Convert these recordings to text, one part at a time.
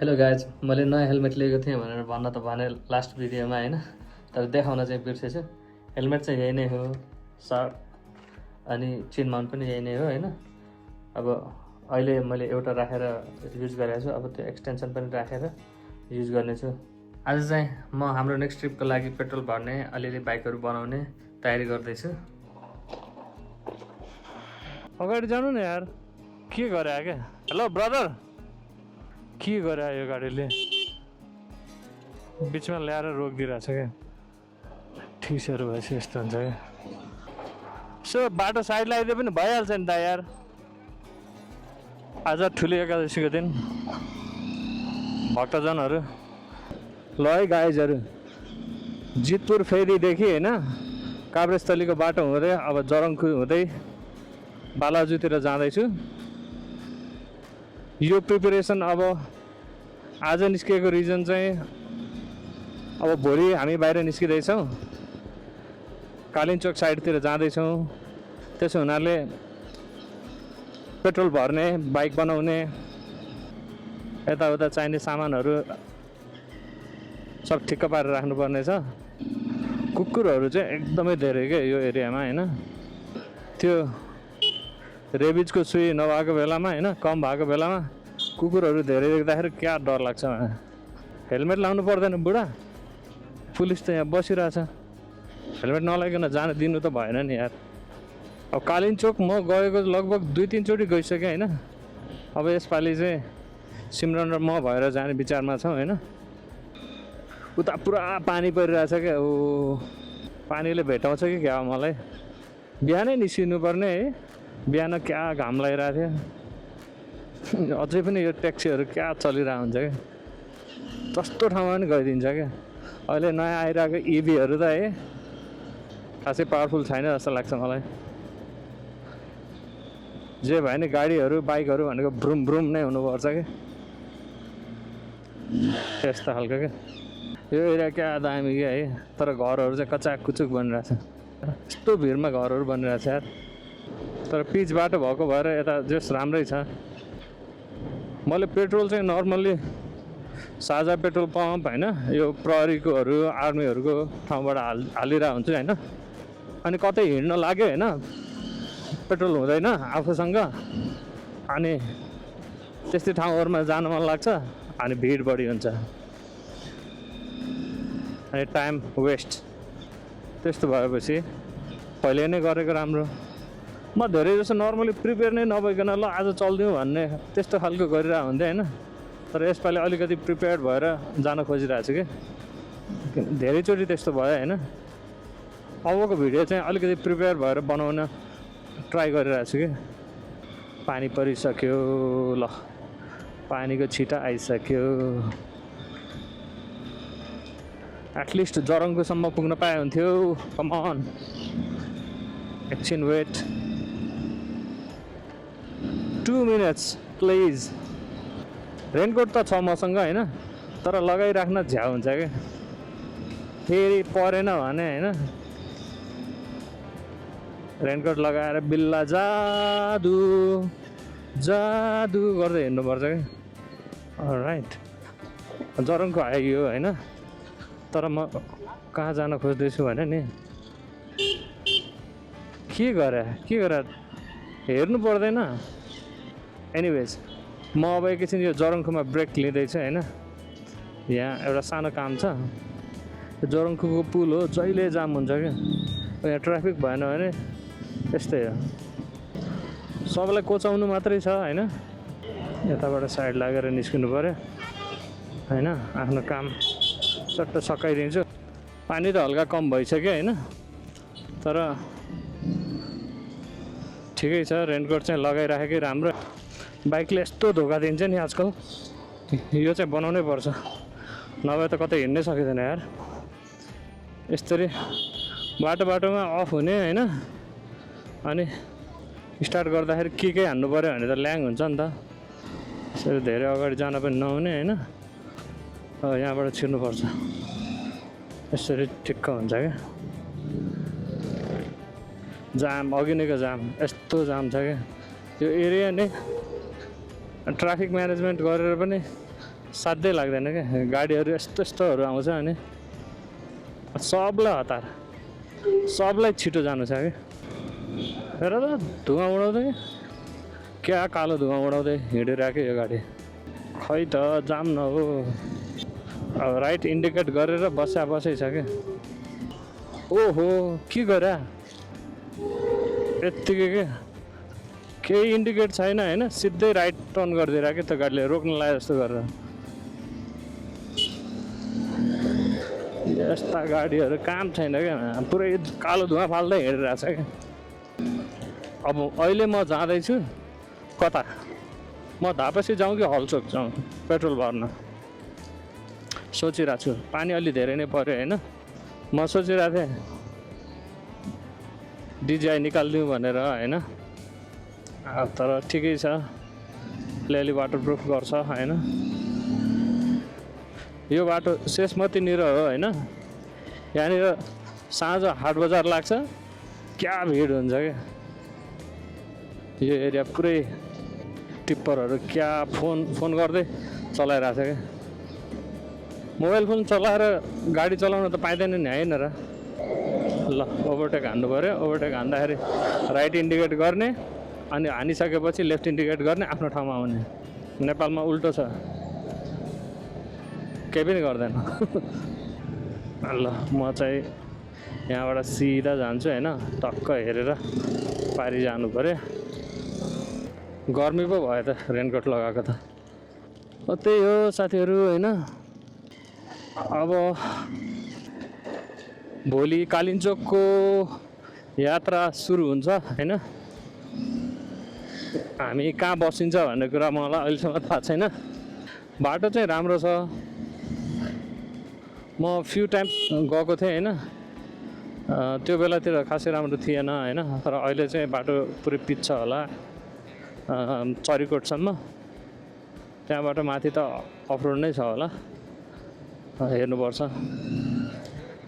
Hello guys, मैले नयाँ helmet लिएको थिएँ भनेर भन्न त भने लास्ट भिडियोमा होइन, तर देखाउन चाहिँ बिर्सेछु। हेलमेट चाहिँ यही नै हो, सर्ट अनि चिन माउन्ट पनि यही नै हो होइन। अब अहिले मैले एउटा राखेर युज गरेको छु, अब त्यो एक्सटेन्सन पनि राखेर युज गर्नेछु। आज चाहिँ म हाम्रो नेक्स्ट ट्रिपको लागि पेट्रोल भर्ने, अलिअलि बाइकहरू बनाउने तयारी गर्दैछु। अगाडि जानु न यार, के गरे क्या? हेलो ब्रदर, के गरे यो गाडीले? बिचमा ल्याएर रोकिदिइरहेछ क्या। ठिसहरू भएपछि यस्तो हुन्छ क्या। सो बाटो साइड लगाइदिए पनि भइहाल्छ नि त यार। आज ठुलो एकादशीको दिन, भक्तजनहरू ल है गाइजहरू, जितपुर फेरीदेखि होइन काभ्रेस्थलीको बाटो हुँदै अब जरङखु हुँदै बालाजुतिर जाँदैछु। यो प्रिपरेसन अब आज निस्किएको रिजन चाहिँ अब भोलि हामी बाहिर निस्किँदैछौँ, कालिम्चोक साइडतिर जाँदैछौँ। त्यसो हुनाले पेट्रोल भर्ने, बाइक बनाउने, यताउता चाहिने सामानहरू सब ठिक्क पारेर राख्नुपर्ने छ। कुकुरहरू चाहिँ एकदमै धेरै क्या यो एरियामा होइन। त्यो रेबिजको सुई नभएको बेलामा होइन, कम भएको बेलामा कुकुरहरू धेरै देख्दाखेरि क्या डर लाग्छ। हेलमेट लाउनु पर्दैन बुढा, पुलिस त यहाँ बसिरहेछ, हेलमेट नलाइकन जान दिनु त भएन नि यार। अब कालिम्चोक म गएको लगभग 2-3 चोटि गइसकेँ होइन। अब यसपालि चाहिँ सिमरन र म भएर जाने विचारमा छौँ होइन। उता पुरा पानी परिरहेछ क्या। ओ पानीले भेटाउँछ कि क्या मलाई। बिहानै निस्किनु पर्ने है, बिहान क्या घाम लागिरहेको थियो। अझै पनि यो ट्याक्सीहरू क्या चलिरहेको हुन्छ क्या, जस्तो ठाउँमा पनि गइदिन्छ क्या। अहिले नयाँ आइरहेको इभीहरू त है खासै पावरफुल छैन जस्तो लाग्छ मलाई। जे भयो नि गाडीहरू, बाइकहरू भनेको ब्रुम ब्रुम नै हुनुपर्छ क्या, त्यस्तो खालको क्या। यो एरिया क्या दामी क्या है, तर घरहरू चाहिँ कचाक कुचुक बनिरहेछ। यस्तो भिडमा घरहरू बनिरहेछ यार। तर पिच बाटो भएको भएर यता जस राम्रै छ। मैले पेट्रोल चाहिँ नर्मल्ली साझा पेट्रोल पम्प होइन, यो प्रहरीकोहरू, आर्मीहरूको ठाउँबाट हालिरहेको हुन्छु होइन। अनि कतै हिँड्न लाग्यो होइन, पेट्रोल हुँदैन आफूसँग, अनि त्यस्तै ठाउँहरूमा जान मन लाग्छ, अनि भिड बढी हुन्छ, अनि टाइम वेस्ट। त्यस्तो भएपछि पहिले नै गरेको राम्रो। म धेरै जस्तो नर्मली प्रिपेयर नै नभइकन ल आज चल्दिउँ भन्ने त्यस्तो खालको गरिरहेको हुन्थेँ होइन। तर यसपालि अलिकति प्रिपेयर्ड भएर जान खोजिरहेको छु कि, धेरैचोटि त्यस्तो भयो होइन। अबको भिडियो चाहिँ अलिकति प्रिपेयर भएर बनाउन ट्राई गरिरहेको छु कि। पानी परिसक्यो, ल पानीको छिटा आइसक्यो। एटलिस्ट जरङकोसम्म पुग्न पाए हुन्थ्यो। कम अन, एकछिन वेट, 2 minutes प्लिज। रेनकोट त छ मसँग होइन, तर लगाइराख्न झ्याउ हुन्छ क्या, फेरि परेन भने होइन। रेनकोट लगाएर बिल्ला जादु जादु गर्दै हिँड्नुपर्छ क्या। अलराइट, जरङको आइयो होइन। तर म कहाँ जान खोज्दैछु भने नि, के गरे हेर्नु पर्दैन। एनिवेज, म अब एकैछिन यो जरङखुमा ब्रेक लिँदैछु होइन। यहाँ एउटा सानो काम छ, जरङखुको पुल हो, जहिले जाम हुन्छ क्या। यहाँ ट्राफिक भएन भने यस्तै हो, सबैलाई कोचाउनु मात्रै छ होइन। यताबाट साइड लागेर निस्किनु पऱ्यो होइन, आफ्नो काम चट्ट सकाइदिन्छु। पानी त हल्का कम भइसक्यो होइन, तर ठिकै छ। रेनकोट चाहिँ लगाइराखेकै राम्रो। बाइकले यस्तो धोका दिन्छ नि आजकल, यो चाहिँ बनाउनै पर्छ, नभए त कतै हिँड्नै सकिँदैन यार। यसरी बाटोमा अफ हुने होइन, अनि स्टार्ट गर्दाखेरि के हान्नु पऱ्यो भने त ल्याङ हुन्छ नि त। यसरी धेरै अगाडि जान पनि नहुने होइन। यहाँबाट छिर्नुपर्छ, यसरी ठिक्क हुन्छ क्या। जाम, अघि नैको जाम, यस्तो जाम छ क्या यो एरिया नै। ट्राफिक म्यानेजमेन्ट गरेर पनि साध्यै लाग्दैन क्या गाडीहरू यस्तो यस्तोहरू आउँछ अनि सबलाई हतार सबलाई छिटो जानु छ कि हेर त धुवा उडाउँदै क्या कालो धुवा उडाउँदै हिँडिरहेको यो गाडी खै त जाम न हो अब राइट इन्डिकेट गरेर बसै छ क्या ओहो के गरे यत्तिकै क्या केही इन्डिकेट छैन होइन सिधै राइट टर्न गरिदिएर क्या त्यो गाडीले रोक्न लाग्यो जस्तो गरेर यस्ता गाडीहरू काम छैन क्या पुरै कालो धुवा फाल्दै हिँडिरहेको छ क्या अब अहिले म जाँदैछु कता म धापसी जाउँ कि हलचोक जाउँ पेट्रोल भर्न सोचिरहेको छु पानी अलि धेरै नै पऱ्यो होइन म सोचिरहेको थिएँ डिजिआई निकालिदिउँ भनेर होइन तर ठिकै छ अलि वाटरप्रुफ गर्छ होइन यो बाटो शेषमतीनिर हो होइन यहाँनिर साँझ हाट बजार लाग्छ क्या भिड हुन्छ क्या यो एरिया पुरै टिप्परहरू क्या फोन गर्दै चलाइरहेको छ क्या मोबाइल फोन चलाएर गाडी चलाउन त पाइँदैन नि होइन र ल ओभरटेक हान्नु पऱ्यो ओभरटेक हान्दाखेरि राइट इन्डिकेट गर्ने अनि हानिसकेपछि लेफ्ट इन्डिकेट गर्ने आफ्नो ठाउँमा आउने नेपालमा उल्टो छ केही पनि गर्दैन ल म चाहिँ यहाँबाट सिधा जान्छु होइन टक्क हेरेर पारी जानु पऱ्यो गर्मी पो भयो त रेनकोट लगाएको त त्यही हो साथीहरू होइन अब भोलि कालिम्पोङको यात्रा सुरु हुन्छ होइन हामी कहाँ बसिन्छ भन्ने कुरा मलाई अहिलेसम्म थाहा छैन बाटो चाहिँ राम्रो छ म फ्यु टाइम्स गएको थिएँ होइन त्यो बेलातिर खासै राम्रो थिएन होइन तर अहिले चाहिँ बाटो पुरै पिच छ होला चरीकोटसम्म त्यहाँबाट माथि त अफरोड नै छ होला हेर्नुपर्छ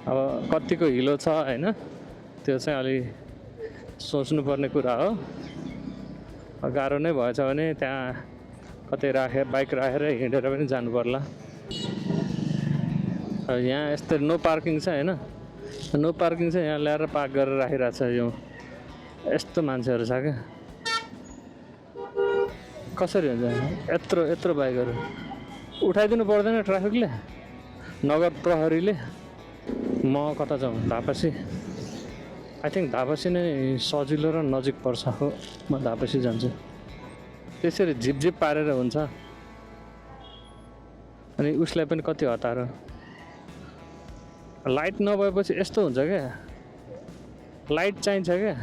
अब कतिको हिलो छ होइन त्यो चाहिँ अलि सोच्नुपर्ने कुरा हो गाह्रो नै भएछ भने त्यहाँ कतै बाइक राखेर हिँडेर पनि जानु पर्ला यहाँ यस्तो नो पार्किङ छ होइन नो पार्किङ चाहिँ यहाँ ल्याएर पार्क गरेर राखिरहेको छ यो यस्तो मान्छेहरू छ क्या कसरी हुन्छ यत्रो बाइकहरू उठाइदिनु पर्दैन ट्राफिकले नगर प्रहरीले म कता जाउँ धापसी आई थिङ्क धापसी नै सजिलो र नजिक पर्छ हो म धापसी जान्छु त्यसरी झिपझिप पारेर हुन्छ अनि उसलाई पनि कति हतार लाइट नभएपछि यस्तो हुन्छ क्या लाइट चाहिन्छ क्या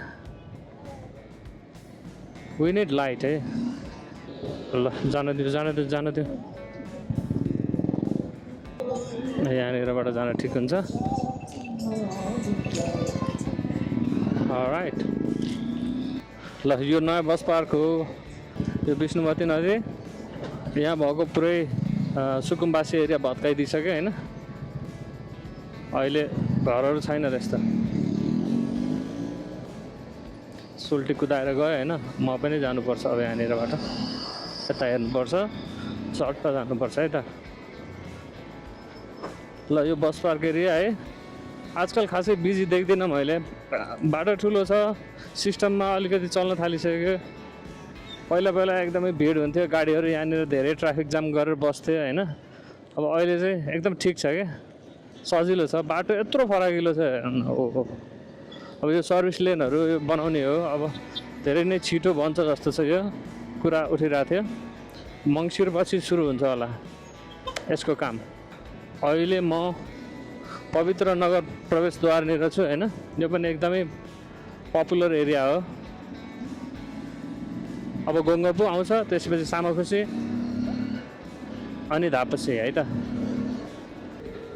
वी निड लाइट है ल जान दियो यहाँनिरबाट जान ठिक हुन्छ राइट ल यो नयाँ बस पार्क हो यो विष्णुमती नदी यहाँ भएको पुरै सुकुम्बासी एरिया भत्काइदिइसक्यो होइन अहिले घरहरू छैन त्यस्तो सुल्टी कुदाएर गयो होइन म पनि जानुपर्छ अब यहाँनिरबाट यता हेर्नुपर्छ चट्ट जानुपर्छ है त ल यो बस पार्क एरिया है आजकल खासै बिजी देख्दिनँ मैले बाटो ठुलो छ सिस्टममा अलिकति चल्न थालिसक्यो पहिला एकदमै भिड हुन्थ्यो गाडीहरू यहाँनिर धेरै ट्राफिक जाम गरेर बस्थ्यो होइन अब अहिले चाहिँ एकदम ठिक छ क्या सजिलो छ बाटो यत्रो फराकिलो छ हो अब यो सर्भिस लेनहरू यो बनाउने हो अब धेरै नै छिटो बन्छ जस्तो छ यो कुरा उठिरहेको थियो मङ्सिरपछि सुरु हुन्छ होला यसको काम अहिले म पवित्र नगर प्रवेशद्वारनिर छु होइन यो पनि एकदमै पपुलर एरिया हो अब गोङ्गपु आउँछ त्यसपछि सामाखुसी अनि धापसी है त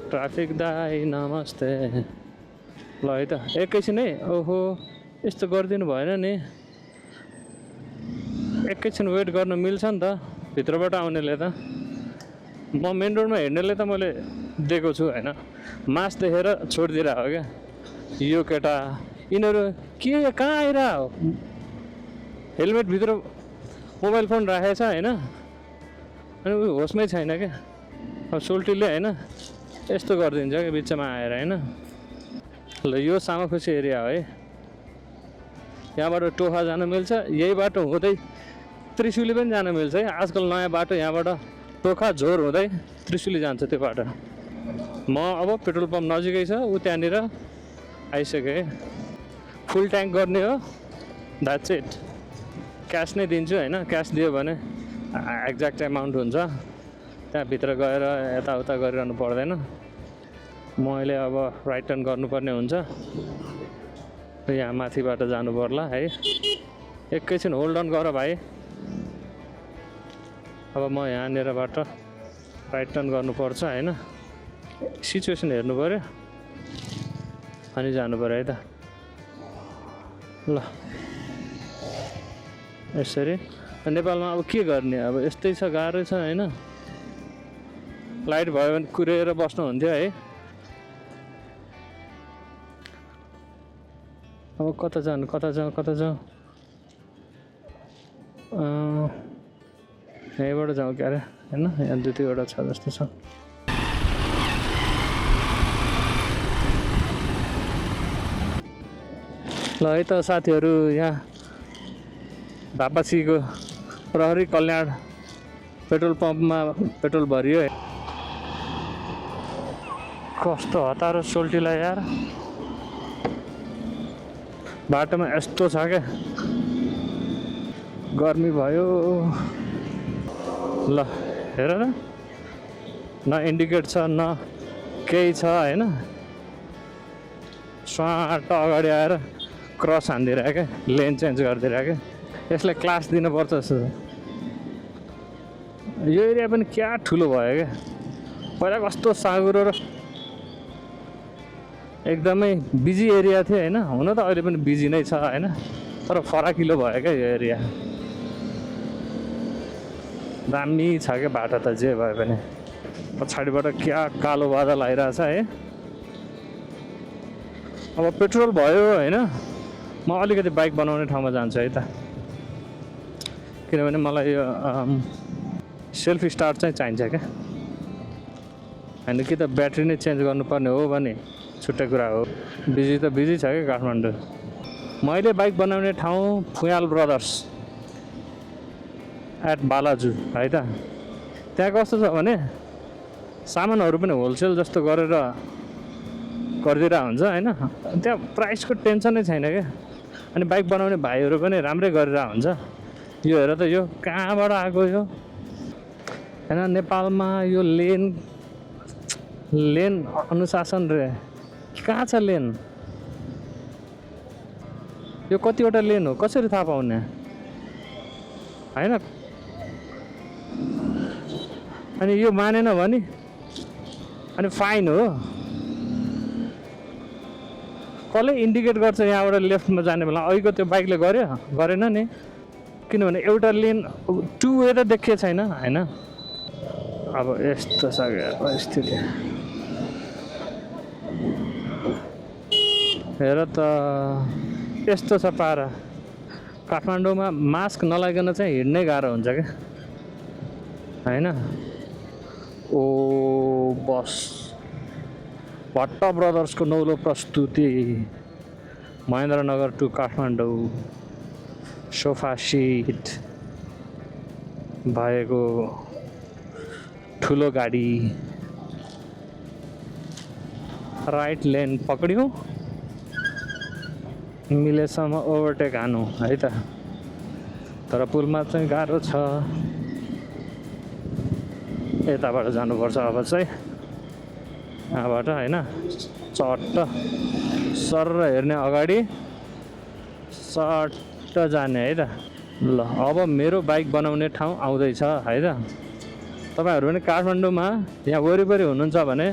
ट्राफिक दाइ नमस्ते ल है त एकैछिन है ओहो यस्तो गरिदिनु भएन नि एकैछिन वेट गर्न मिल्छ नि त भित्रबाट आउनेले त म मेन रोडमा हिँड्नेले त मैले दिएको छु होइन मास देखेर छोडिदिएर हो क्या यो केटा यिनीहरू के कहाँ आइरह हेलमेटभित्र मोबाइल फोन राखेको छ होइन अनि ऊ होसमै छैन क्या। अब सोल्टीले होइन यस्तो गरिदिन्छ क्या बिचमा आएर होइन। ल यो सामाखुसी एरिया हो है। यहाँबाट टोखा जान मिल्छ, यही बाटो हुँदै त्रिशुली पनि जान मिल्छ है। आजकल नयाँ बाटो यहाँबाट टोखा झोर हुँदै त्रिशुली जान्छ त्यो बाटो। म अब पेट्रोल पम्प नजिकै छ, ऊ त्यहाँनिर आइसकेँ। फुल ट्याङ्क गर्ने हो, द्याट्स इट। क्यास नै दिन्छु होइन, क्यास दियो भने एक्ज्याक्ट एमाउन्ट हुन्छ, त्यहाँभित्र गएर यताउता गरिरहनु पर्दैन। म अहिले अब राइट टर्न गर्नुपर्ने हुन्छ, यहाँ माथिबाट जानु पर्ला है। एकैछिन होल्ड अन गर भाइ। अब म यहाँनिरबाट राइट टर्न गर्नुपर्छ होइन। सिचुएसन हेर्नु पऱ्यो अनि जानु पऱ्यो है त। ल यसरी नेपालमा अब के गर्ने, अब यस्तै छ, गाह्रो छ होइन। लाइट भयो भने कुरेर बस्नुहुन्थ्यो है। अब कता जानु, कता जाउँ, कता जाउँ? यहीँबाट जाउँ क्यारे होइन, यहाँ 2-3वटा छ जस्तो छ। ल है त साथीहरू, यहाँ धापासीको प्रहरी कल्याण पेट्रोल पम्पमा पेट्रोल भरियो। कस्तो हतारो सोल्टीलाई यार, बाटोमा यस्तो छ क्या, गर्मी भयो। ल हेर न, न इन्डिकेट छ न केही छ होइन। स्वाट अगाडि आएर क्रस हानिदिरहेको क्या, लेन चेन्ज गरिदिरहेको क्या। यसलाई क्लास दिनुपर्छ जस्तो छ। यो एरिया पनि क्या ठुलो भयो क्या। पहिला कस्तो साँघुरो र एकदमै बिजी एरिया थियो होइन। हुन त अहिले पनि बिजी नै छ होइन, तर फराकिलो भयो क्या यो एरिया। दामी छ क्या बाटो त, जे भयो भने। पछाडिबाट क्या कालो बादल आइरहेछ है। अब पेट्रोल भयो होइन, म अलिकति बाइक बनाउने ठाउँमा जान्छु है त। किनभने मलाई यो सेल्फ स्टार्ट चाहिँ चाहिन्छ क्या। होइन कि त ब्याट्री नै चेन्ज गर्नुपर्ने हो भने छुट्टै कुरा हो। बिजी त बिजी छ क्या काठमाडौँ। मैले बाइक बनाउने ठाउँ फुयाल ब्रदर्स एट बालाजु है त। त्यहाँ कस्तो छ भने सामानहरू पनि होलसेल जस्तो गरेर गरिदिएर हुन्छ होइन। त्यहाँ प्राइसको टेन्सनै छैन क्या। अनि बाइक बनाउने भाइहरू पनि राम्रै गरेर हुन्छ। यो हेर त, यो कहाँबाट आएको यो होइन। नेपालमा यो लेन अनुशासन रे, कहाँ छ लेन? यो कतिवटा लेन हो कसरी थाहा पाउने होइन। अनि यो मानेन भने अनि फाइन हो। कसले इन्डिकेट गर्छ यहाँबाट लेफ्टमा जाने बेला? अहिलेको त्यो बाइकले गरेन नि, किनभने एउटा लेन टु वे त देखिएको छैन होइन। अब यस्तो छ स्थिति। हेर त यस्तो छ पारा। काठमाडौँमा मास्क नलागिकन चाहिँ हिँड्नै गाह्रो हुन्छ क्या होइन। ओ बस भट्ट ब्रदर्सको नौलो प्रस्तुति Mahendranagar to Kathmandu sofa seat भएको ठुलो गाडी। राइट लेन पक्रियौँ, मिलेसम्म ओभरटेक हानु है त। तर पुलमा चाहिँ गाह्रो छ, यताबाट जानुपर्छ अब चाहिँ। यहाँबाट होइन चट्ट सर हेर्ने, अगाडि सट्ट जाने है त। ल अब मेरो बाइक बनाउने ठाउँ आउँदैछ है त। तपाईँहरू पनि काठमाडौँमा यहाँ वरिपरि हुनुहुन्छ भने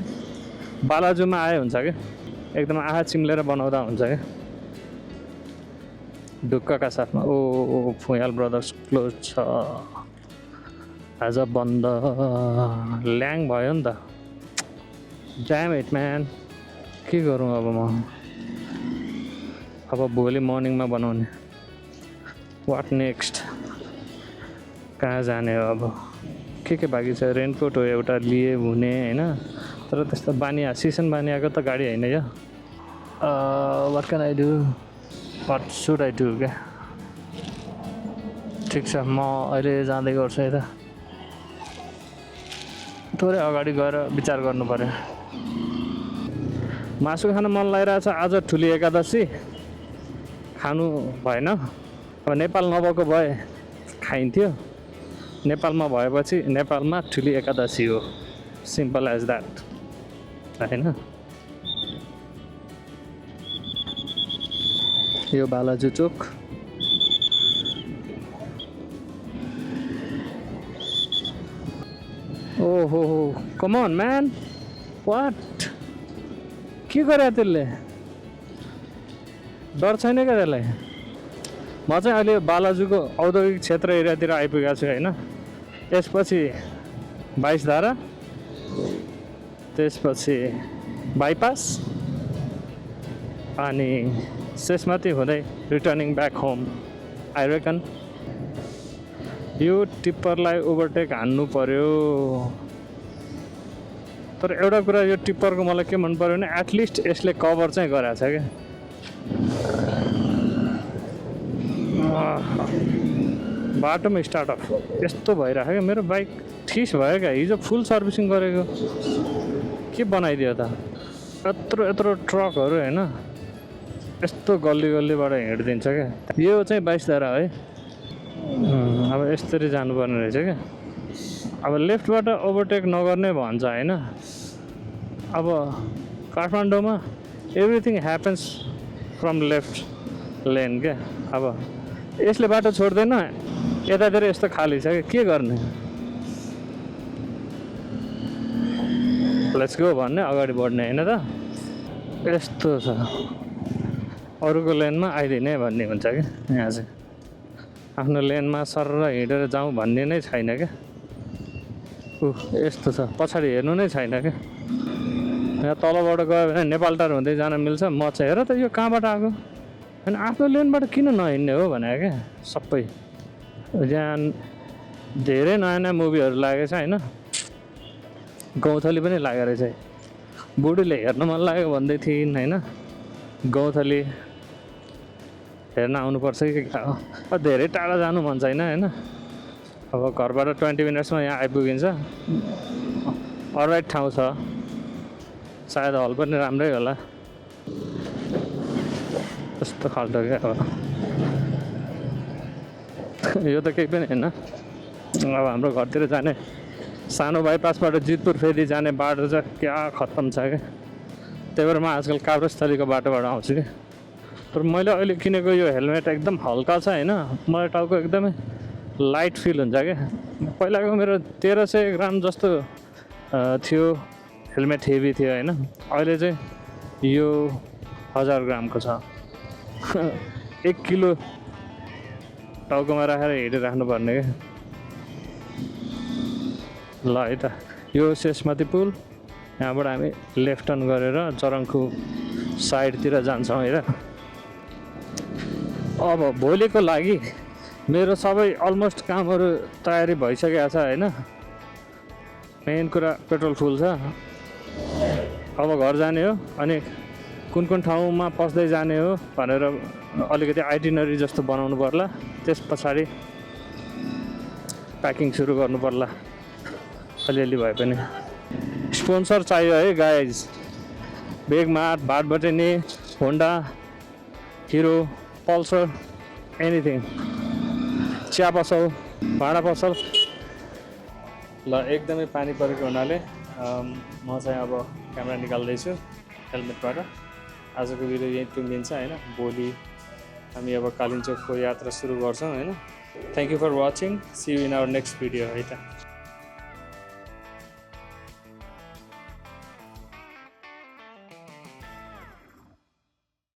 बालाजुमा आए हुन्छ क्या। एकदम आँखा चिम्लेर बनाउँदा हुन्छ क्या ढुक्कका साथमा। ओ फुयाल ब्रदर्स क्लोज छ आज, बन्द। ल्याङ भयो नि त। ड्याम इट म्यान, के गरौँ अब म? अब भोलि मर्निङमा बनाउने। What next? कहाँ जाने हो अब? के के बाँकी छ रेनकोट हो एउटा लिए हुने होइन तर त्यस्तो बानी सिजन बानी आएको त गाडी होइन यो what can I do what should I do क्या ठिक छ म अहिले जाँदै गर्छु यता थोरै अगाडि गएर विचार गर्नु पऱ्यो मासु खान मन लागिरहेछ आज ठुली एकादशी खानु भएन अब नेपाल नभएको भए खाइन्थ्यो नेपालमा भएपछि नेपालमा ठुली एकादशी हो सिम्पल एज द्याट होइन यो बालाजु चोक ओहो कम अन म्यान वाट के गरे त्यसले डर छैन क्या त्यसलाई म चाहिँ अहिले बालाजुको औद्योगिक क्षेत्र एरियातिर आइपुगेको छु होइन त्यसपछि 22 धारा त्यसपछि बाइपास अनि शेषमती हुँदै returning back home I reckon यो टिप्परलाई ओभरटेक हान्नु पर्यो तर एउटा कुरा यो टिप्परको मलाई के मन पर्यो भने एटलिस्ट यसले कभर चाहिँ गराएको छ क्या बाटोमा स्टार्ट अफ यस्तो भइरहेको क्या मेरो बाइक ठिस भयो क्या हिजो फुल सर्भिसिङ गरेको के बनाइदियो त यत्रो ट्रकहरू होइन यस्तो गल्ली गल्लीबाट हिँडिदिन्छ क्या यो चाहिँ 22 धारा है अब यसरी जानुपर्ने रहेछ क्या अब लेफ्टबाट ओभरटेक नगर्ने भन्छ होइन अब काठमाडौँमा everything happens from left lane क्या अब यसले बाटो छोड्दैन यतातिर यस्तो खाली छ कि के गर्ने लेट्स गो भन्ने अगाडि बढ्ने होइन त यस्तो छ अरूको लेनमा आइदिने भन्ने हुन्छ क्या यहाँ चाहिँ आफ्नो लेनमा सरर हिँडेर जाउँ भन्ने नै छैन क्या यस्तो छ पछाडि हेर्नु नै छैन क्या यहाँ तलबाट गयो भने नेपाल टार हुँदै जान मिल्छ म चाहिँ हेर त यो कहाँबाट आएको अनि आफ्नो लेनबाट किन नहिँड्ने हो भने क्या सबै यहाँ धेरै नयाँ नयाँ मुभीहरू लागेको छ होइन गौँथली पनि लागेको रहेछ बुढीले हेर्न मन लाग्यो भन्दै थिइन् होइन गौँथली हेर्न आउनुपर्छ कि क्या हो धेरै टाढा जानु मन छैन होइन अब घरबाट 20 मिनट्समा यहाँ आइपुगिन्छ अलराइट ठाउँ छ सायद हल पनि राम्रै होला त्यस्तो खाल्टो क्या अब यो त केही पनि होइन अब हाम्रो घरतिर जाने सानो बाइपासबाट जितपुर फेरि जाने बाटो चाहिँ क्या खत्तम छ क्या त्यही भएर म आजकल काभ्रेस्थलीको बाटोबाट आउँछु कि तर मैले अहिले किनेको यो हेलमेट एकदम हल्का छ होइन मलाई टाउको एकदमै लाइट फिल हुन्छ क्या पहिलाको मेरो 1300 ग्राम जस्तो थियो हेलमेट हेभी थियो होइन अहिले चाहिँ यो 1000 ग्रामको छ 1 किलो टाउकोमा राखेर हिँडिराख्नु पर्ने क्या ल है त यो शेषमती पुल यहाँबाट हामी लेफ्ट टर्न गरेर चरङखु साइडतिर जान्छौँ है त अब भोलिको लागि मेरो सबै अलमोस्ट कामहरू तयारी भइसकेको छ होइन मेन कुरा पेट्रोल फुल छ अब घर जाने हो अनि कुन कुन ठाउँमा पस्दै जाने हो भनेर अलिकति आइटिनरी जस्तो बनाउनु पर्ला त्यस पछाडि प्याकिङ सुरु गर्नु पर्ला अलिअलि भए पनि स्पोन्सर चाहियो है guys Bigmart Bhatbhateni Honda Hero Pulsar anything चिया पसल भाँडा पसल ल एकदमै पानी परेको हुनाले म चाहिँ अब क्यामेरा निकाल्दैछु हेलमेटबाट आजको भिडियो यहीँ टुङ्गिन्छ होइन भोलि हामी अब कालिम्पोङको यात्रा सुरु गर्छौँ होइन thank you for watching see you in our next video है त